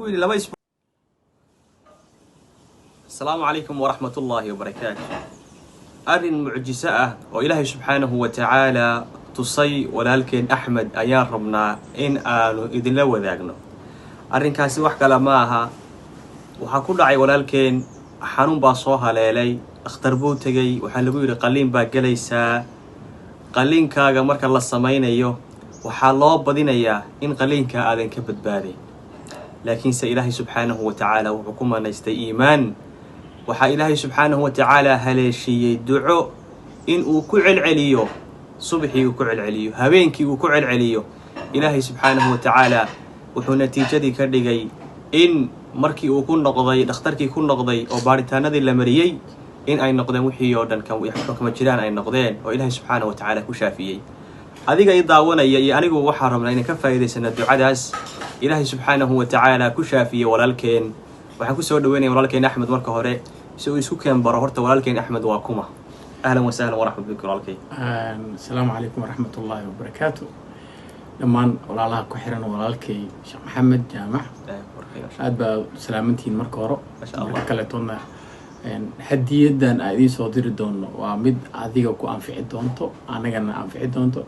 Yidhi laba isbuuc. Asalaamu calaykum waraxmat ullaahi wabarakaatu. Arrin mucjiso ah oo Ilaahay subxaanahu wa tacaala tusay walaalkeen Axmed ayaan rabnaa in aanu idinla wadaagno. Arrinkaasi wax kale ma aha. Waxaa ku dhacay walaalkeen xanuun baa soo haleelay. Dhakhtar buu tegey. Waxaa lagu yidhi, "Qalliin baa gelaysaa. Qalliinkaaga marka la samaynayo, waxaa loo badinayaa in qalliinka aadan ka badbaadayn." Laakiinse Ilaahay subxaanahu wa tacaala wuxuu ku manaystay iimaan. Waxaa Ilaahay subxaanahu wa tacaala haleeshiiyey duco in uu ku celceliyo, subaxii uu ku celceliyo, habeenkii uu ku celceliyo. Ilaahay subxaanahu wa tacaala wuxuu natiijadii ka dhigay in markii uu ku noqday dhakhtarkii, ku noqday oo baaritaanadii la mariyey, in ay noqdeen wixii oo dhan kama jiraan ay noqdeen, oo Ilaahay subxaanahu wa tacaala ku shaafiyey. Adiga i daawanaya iyo anigu waxaan rabnaa inaan ka faa'iidaysana ducadaas Ilaahay subxaanahu wa tacaala ku shaafiyey walaalkeen. Waxaan kusoo dhaweynaya walaalkeen Axmed marka hore si uu isku keen baro. Horta walaalkeen Axmed waa kuma? Ahlan wasahlan waraxmat bik, walaalkay. Asalaamu calaykum waraxmat ullaahi wabarakaatu dhammaan walaalaha ku xiran walaalkay Sheekh Maxamed Jaamac. Aad baa salaamantihiin marka hore. Masha Allah. Marka kaletoodna, hadiyadan aan idiin soo diri doono waa mid adiga ku anfici doonto, anagana anfici doonto.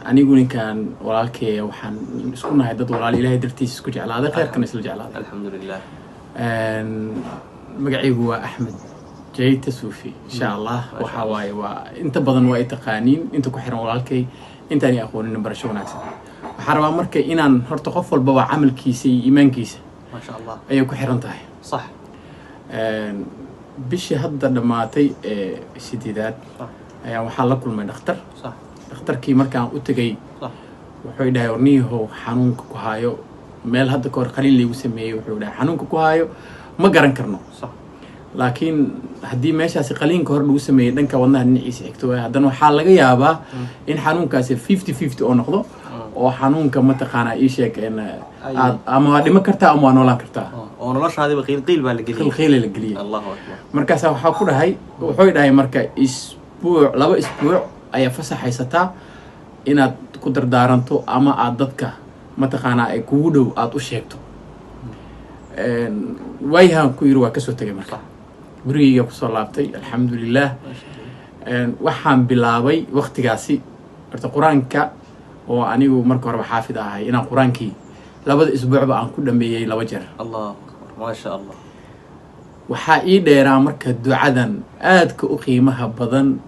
Anigu ninkan walaalkay waxaan isku nahay dad walaal Ilaahay dartiisa isku jeclaaday, kheyrkana isla jeclaaday. Alxamdu lilah. Magacaygu waa Axmed Jayta Suufi, insha Allah. Waxa waaye, waa inta badan waa i taqaaniin inta ku xiran walaalkay. Intaan i aqoonin, barasho wanaagsan. Waxaan rabaa marka inaan horta qof walbaba camalkiisa iyo iimaankiisa Maasha Allah. ayay ku xiran tahay. Bishii hadda dhammaatay ee 8aad ayaa waxaan la kulmay dhakhtar. Dhakhtarkii markaan u tegay, wuxuu dhahay, "Warniyahow, xanuunka ku haayo meel hadda ka hor qaliin laygu sameeyey." Wuxuu dhahay, "Xanuunka ku haayo ma garan karno, laakiin haddii meeshaasi qaliinka hor lagu sameeyey dhanka wadnaha dhinaciisa xigto waay, haddana waxaa laga yaabaa in xanuunkaasi 50-50 oo noqdo, oo xanuunka mataqaanaa ii sheeg aad ama waa dhiman kartaa ama waa noolaan kartaa." Oo noloshaadiba qiilqiil baa la geliyay. Qiilqiila la geliyey. Allahu akbar. Markaasaa waxaa ku dhahay, wuxuu dhahay, marka isbuuc, 2 isbuuc ayaa fasax haysataa inaad ku dardaaranto ama aad dadka mataqaanaa ay kugu dhow aada u sheegto. Waayahan ku yiri, waa kasoo tegay. Marka gurigeyga kusoo laabtay, alxamdulilah. Waxaan bilaabay waqtigaasi horta Qur-aanka, oo anigu marka horeba xaafid ahay, inaan Qur-aankii labada isbuucba aan ku dhameeyey laba jeer. Allahu akbar, maasha Allah. Waxaa ii dheeraa marka ducadan aadka u qiimaha badan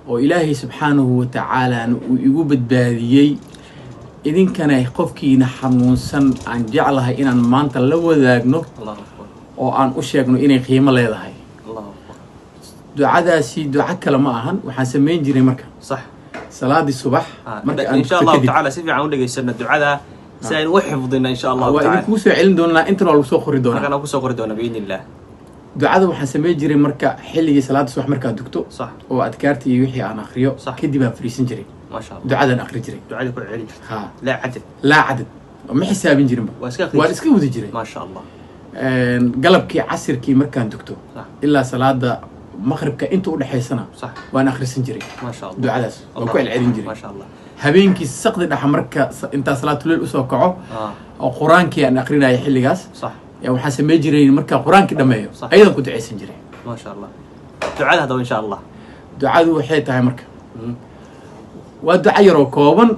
oo Ilaahay subxaanahu wa tacaalaana uu igu badbaadiyey. Idinkana qofkiina xanuunsan aan jeclahay inaan maanta la wadaagno Allahu akbar. oo aan u sheegno inay qiimo leedahay. Allahu akbar. Ducadaasi duco kale ma ahan. Waxaan samayn jiray marka salaadii subax marka aan insha tukto Allahu kadib. tacaala si fiican u dhegaysano ducada si aynu u xifdino, insha Allahu Waa tacaala. idinkugu soo celin doonaa, intana waa lagu soo qori doonaa. Markaan kusoo qori doona biidni illah. Ducada waxaan samayn jiray marka xilligii salaada subax markaan dugto oo adkaartii iyo wixii aan akriyo kadib aan fariisan jiray. Maasha Allah. Ducadan akri jiray. Ducadii ku celin jirta. Ha. Laa cadad. Laa cadad, ma xisaabin jirinba. Waa iska akhri Waan jirtay. iska wadi jiray. Maasha Allah. Galabkii casirkii markaan dugto ilaa salaada maqribka inta u dhexaysana waan akhrisan jiray. Maasha Allah. Ducadaas waan ku celcelin jiray. Maasha Allah. Habeenkii saqdi dhaxa marka intaa salaatuleyl usoo kaco oo Qur-aankii aan akrinaya xilligaas, yaa waxaan samayn jiray markaa Qur-aankii dhameeyo, ayadan ku ducaysan jiray. Maasha Allah. Ducada haddaba, insha Allah. Ducadu waxay tahay marka, waa duco yaroo kooban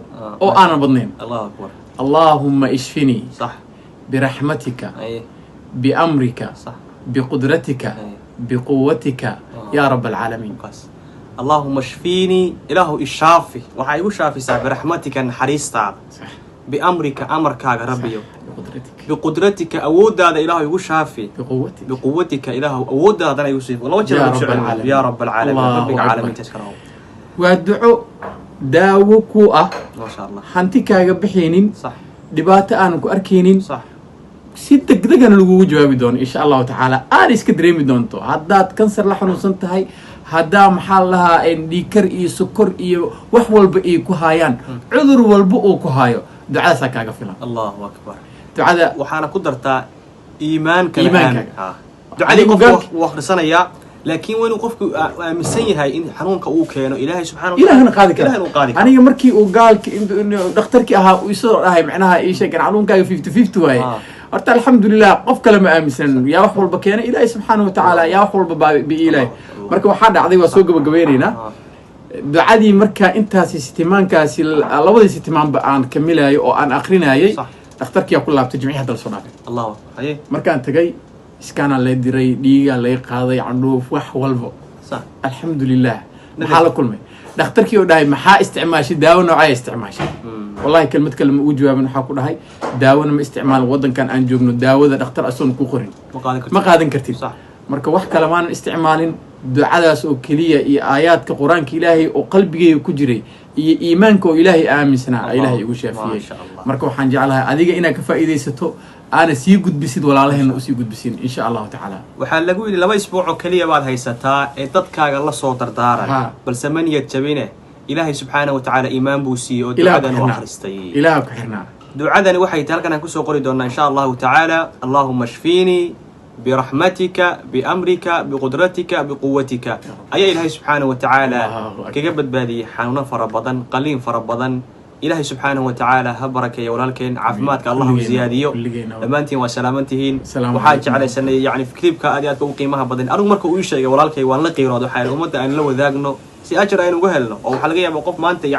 oo aanan badnayn. Allahu akbar. Allaahumma ishfinii biraxmatika, biamrika, biqudratika, biquwatika, yaa rab alcaalamiin. Kaas. Allaahuma shfiinii, Ilaahu ishaafi, waxaa igu shaafisaa, biraxmatika, naxariistaada, biamrika, amarkaaga, Rabbiyo, biqudratika, biqudratika, awooddaada Ilaahu igu shaafi, biquwatika, biquwatika, Ilaahu awooddaadana igu siifi. Laba jeer yaa lagu rab soo celinayo. alcaalamiin. Yaa rab alcaalamiin. Allahu Rabbiga akbar. caalamiinta iska rabo. Waa duco daawo ku ah, Maasha Allah. hanti kaaga bixaynin, dhibaato aanan ku arkaynin, si degdegana lagugu jawaabi doono, insha Allahu tacaala. Aad iska dareemi doonto haddaad kansar la xanuunsan tahay, haddaa maxaa la lahaa dhiigkar iyo sokor iyo wax walba ay ku haayaan, cudur walba uu ku haayo, ducadaasaa kaaga filan. Allahu akbar. Ducada Waxaana ku dartaa iimaankana. Iimaankaaga. Aamin. Ducadii Adigu qofku gaalki- wuu akhrisanayaa, laakiin waa inuu qofku aaminsan yahay in xanuunka uu keeno Ilaahay subxaana wa Ilaahna qaadi kara. Ilahina uu qaadi karo. Aniga markii uu gaalki dhakhtarkii ahaa uu isoo dhahay, macnaha ii sheegan, xanuunkaaga 50-50 waaye. Horta alxamdulilah, qof kale ma aaminsan. Yaa wax walba keenay? Ilaahay subxaana wa tacaala. Yaa wax walba biilaahay. Marka waxaa dhacday, waa soo gabagabeynaynaa. Ducadii markaa intaasi sitimaankaasi, labadii sitimaanba aan kamilayay oo aan akrinayay, dhakhtarkiyaa ku laabtay jimcihii hadda lasoo dhaafay. Allahu akbar, haye. Markaan tagay, scan-aa lay diray, dhiigaa lay qaaday, candhuuf, wax walbo. Alxamdulilah, maxaa la kulmay? Dhakhtarkii oo dhahay, "Maxaa isticmaashay? Daawo noocaa isticmaashay?" Wallahi kelmad kale ma ugu jawaabin. Waxaa ku dhahay, "Daawona ma isticmaalin. Waddankan aan joogno daawada dhakhtar asoon ku qorin ma qaadan kartid. Ma qaadan kartid." Marka wax kale maanan isticmaalin, ducadaas oo keliya iyo aayaadka Qur-aanka Ilaahay oo qalbigayga ku jiray iyo iimaanka oo Ilaahay aaminsanaa Ilaahay igu shaafiyey. Maasha Allah. Marka waxaan jeclahay adiga inaad ka faa'iidaysato, aana sii gudbisid, walaalaheena usii gudbisin, insha Allahu tacaala. Waxaa lagu yidhi 2 isbuuc oo keliya baad haysataa ee dadkaaga la soo dardaaran. Balse ma niyad jabine, Ilaahay subxaana wa tacaala iimaan buu siiyey oo Ilaah ku ducadan u xirnaa. akhristay. Ilaah ku xirnaa. Ducadani waxay tahay, halkan aan kusoo qori doonaa insha Allahu tacaala: "Allahuma shfiinii biraxmatika, biamrika, biqudratika, biquwatika." Ayaa Ilaahay subxaana wa tacaala Allahu akbar. kaga badbaadiyey xanuuno fara badan, qaliin fara badan. Ilaahay subxaanahu wa tacaala ha barakeeya walaalkeen, caafimaadka Allah u Kulligeena, ziyaadiyo. kulligeena. Dhammaantiin waa salaamantihiin. Asalaamu Waxaa calaykum. jeclaysanay yani clipka aad iyo aadka u qiimaha badan. Anigu marka uu ii sheegay walaalkay, waan la qiirooday. Waxaa ummadda aan la wadaagno si ajar aynu uga helno, oo waxaa laga yaabaa qof maanta yani